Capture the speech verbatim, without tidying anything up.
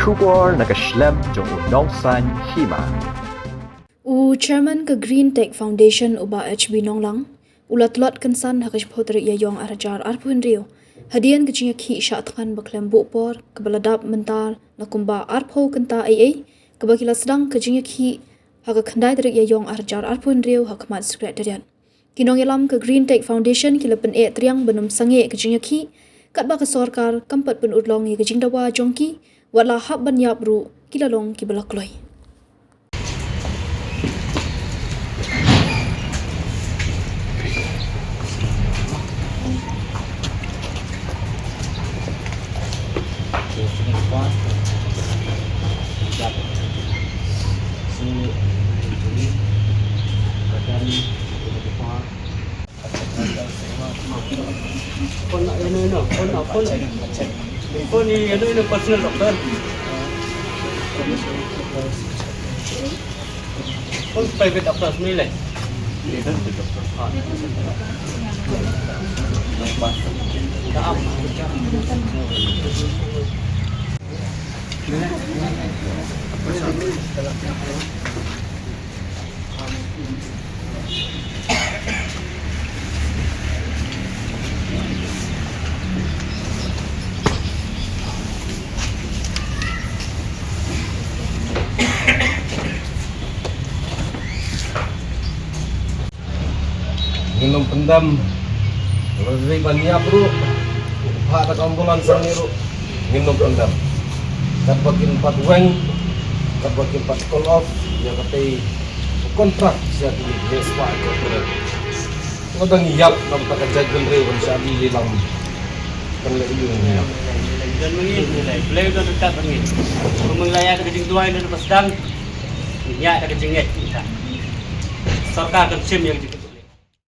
Khubor na ka shlem jong u Nongsaiñ Hima. U Chairman ka Green Tech Foundation, u Bah H B Nonglang, u la tlot kynsan ha ka shiphew tarik Ïaiong arhajar arphew hynriew hadien ka jingïakhih shah thngan ba khlem buh por kaba la dap mynta na kumba arphew kynta eiei, kaba ki la sdang ka jingïakhih ha ka khyndai tarik Ïaiong arhajar arphew hynriew ha khmat Secretariat. Ki nongïalam ka Green Tech Foundation ki la pyneh triang ban ym sangeh ka jingïakhih, katba ka sorkar kam pat pynurlong ïa ka jingdawa jong ki, wat la hap ban ïap ruh ki la long kiba la kloi. Phone, ano, ano, phone, phone. Phone ni, ano, ano, personal doctor. Phone private doctor, sini le. Ah. Ngin ym pyndam. Lada dei ban ïap ruh, phah da ka ambulance hangne ruh, ngin ym pyndam. Katba kin pat weng, katba kin pat call off ïa katei ka kontrak sha ki, ïa spah ka kontrak. Lada ngi ïap namar ka jaitbynriew ban shah die lilang, kan leh aïu ngi ïap? Don ma ngi, ngi leh. Blei don ryngkat bad ngi. Kumba ngi la ïaid da ka jingduwai na ka sdang, ngi ïaid da ka jingngeit. Sorkar kan shim ïa ka jing